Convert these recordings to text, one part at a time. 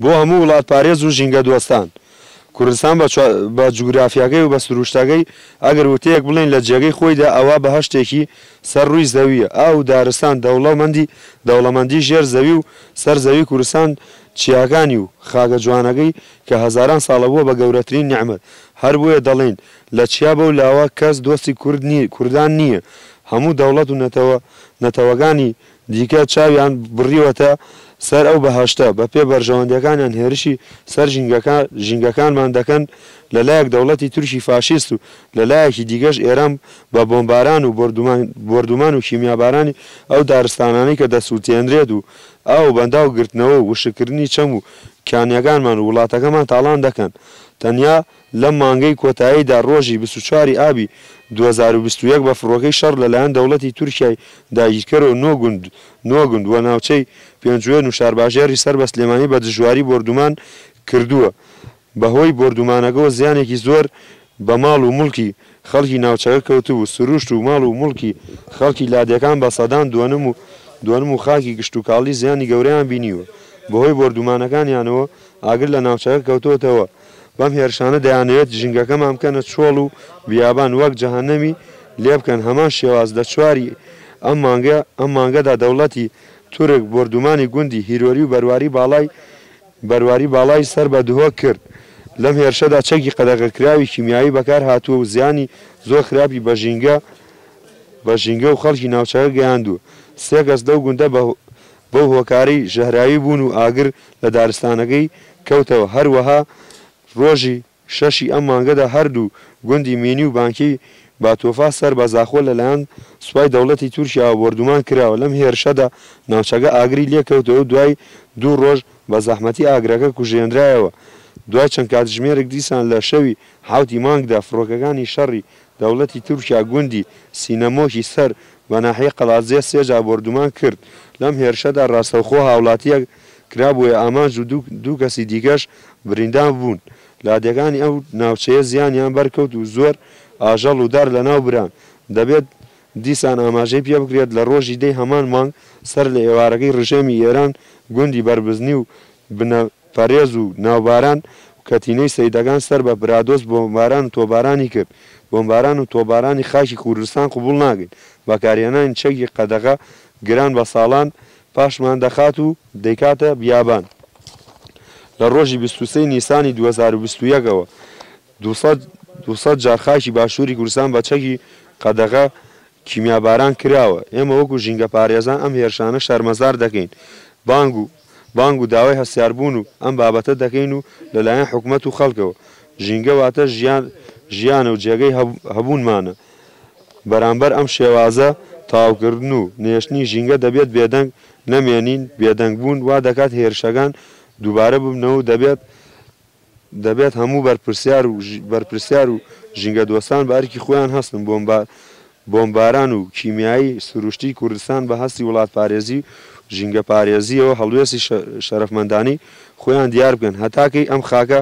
بۆ هەموو وڵاتپارێز و ژینگەدۆستان. کوردستان بە جوگرافیاکەی و بە سروشتەکەی ئەگەر وتەیەک بڵێین لە جێگەی خۆیدا ئەوا بەهەشتێکی سەر ڕووی زەوییە. ئاو و دارستان، دەوڵەمەندی دەوڵەمەندی ژێر زەوی و سەر زەوی کوردستان، چیاکانی و خاکە جوانەکەی کە هەزاران ساڵە بووە بە گەورەترین نیعمەت. هەر بۆیە دەڵێین لە چیا بەو لاوە کەس دۆستی کورد کوردان نییە. هەموو دەوڵەت و نەتەوە نەتەوەکانی دیکە چاویان بڕیوەتە سەر ئەو بەهەشتە، بە پێ بەرژەوەندیەکانیان هێرشی سەر ژینگەکانمان دەکەن، لە لایەک دەوڵەتی تورکی فاشیست و لە لایەکی دیکەش ئێران بە بۆمباران و بۆردومان و کیمیابارانی ئەو دارستانانەی کە دەسوتێنرێت و ئاو و بەنداو گرتنەوە و وشککردنی چەم و کانیەکانمان و وڵاتەکەمان تاڵان دەکەن. تەنیا لەم مانگەی کۆتاییدا ڕۆژی 24 ی ئابی 2021 بە فڕۆکەی شەڕ لەلایەن دەوڵەتی تورکیای داگیرکەرەوە نۆ گوند نۆ گوند و ناوچەی پێنجوێن و شارباژێڕی سەر بە سلێمانی بە دژواری بۆردومان کردووە. بەهۆی بۆردومانەکەوە زیانێکی زۆر بە ماڵ و موڵکی خەڵکی ناوچەکە کەوتبوو، سروشت و ماڵ و موڵکی خەڵکی لادێکان بە سەدان دۆنم و دۆنم و خاکی کشتوکاڵی زیانی گەورەیان بینیوە. بەهۆی بۆردومانەکانیانەوە ئاگر لە ناوچەکە کەوتووەتەوە. بەم هێرشانە دەیانەوێت ژینگەکەمان بکەنە چۆڵ و بیابان وەک جەهەنەمی لێبکەن، هەمان شێواز لە چواری ئەم مانگە ئەم مانگەدا دەوڵەتی تورک بۆردومانی گوندی هیرۆری و بەرواری باڵای بەرواری باڵای سەر بە دهۆک کرد، لەم هێرشەدا چەکی قەدەغەکراوی کیمیایی بەکار هاتووە و زیانی زۆر خراپی بە ژینگە بە ژینگە و خەڵکی ناوچەکە گەیاندووە، سێ کەس لەو گوندە بە بەو هۆکارەی ژەهراوی بوون و ئاگر لە دارستانەکەی کەوتەوە، هەروەها ڕۆژی شەشی ئەم مانگەدا هەردوو گوندی مینی و بانکی باتۆفا سەر بە زاخۆ لەلایەن سوپای دەوڵەتی تورکیاوە بۆردومان کراوە، لەم هێرشەدا ناوچەکە ئاگری لێکەوتەوە و دوای دوو ڕۆژ بە زەحمەتی ئاگرەکە کوژێنرایەوە، دوای چەند کاتژمێرێک دیسان لە شەوی حەوتی مانگدا فڕۆکەکانی شەڕی دەوڵەتی تورکیا گوندی سینەمۆکی سەر بە ناحیەی قەڵادزێ سێ جار بۆردومان کرد، لەم هێرشەدا ڕاستەوخۆ هاوڵاتییەک کرابوویە ئامانج و دوو کەسی دیکەش بریندار بوون، لادێکانی ئەو ناوچەیە زیانیان بەرکەوت و زۆر ئاژەڵ و دار لەناو بران، دەبێت دیسان ئاماژەی پێبکرێت لە ڕۆژی دەی هەمان مانگ سەر لە ئێوارەکەی ڕژێمی ئێران گوندی بەربزنی و بنە پەرێز و ناوباران و کەتینەی سەیدەکان سەر بە برادۆست بۆمباران و تۆپبارانی کرد. بۆمباران و تۆپبارانی خاکی کوردستان قبوڵ ناکەین. بەکارهێنانی چەکی قەدەغە گران بە ساڵان پاشمان دەخات و دەیکاتە بیابان. لە ڕۆژی 23 نیسانی 2021 ەوە 200 جار خاکی باشووری کوردستان بە چەکی قەدەغە کیمیاباران کراوە، ئێمە وەکو ژینگەپارێزان ئەم هێرشانە شەرمەزار دەکەین، بانگ و بانگ و داوای هەستیاربوون و ئەم بابەتە دەکەین و لەلایەن حکومەت و خەڵکەوە. ژینگە واتە ژیان ژیانە و جێگەی هەبوونمانە. بەرامبەر ئەم شێوازە تەواوکردن و نەهێشتنی ژینگە دەبێت بێدەنگ نەمێنین، بێدەنگبوون وا دەکات هێرشەکان دووبارە ببنەوە و دەبێت دەبێت هەموو بەرپرسیار و بەرپرسیار و ژینگەدۆستان بە ئەرکی خۆیان هەستن. بۆمباران و کیمیایی سروشتی کوردستان بە هەستی وڵاتپارێزی و ژینگەپارێزییەوە هەڵوێستی شەرەفمەندانەی خۆیان دیار بکەن. هەتا کەی ئەم خاکە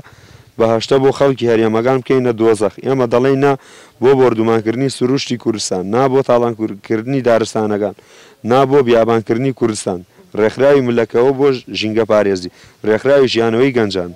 بەهەشتە بۆ خەڵکی هەرێمەکان بکەینە دۆزەخ؟ ئێمە دەڵێین نا بۆ بۆردومانکردنی سروشتی کوردستان، نا بۆ تاڵانکردنی دارستانەکان، نا بۆ بیابانکردنی کوردستان. ڕێکخراوی ملەکەوە بۆ ژینگەپارێزی، ڕێکخراوی ژیانەوەی گەنجان.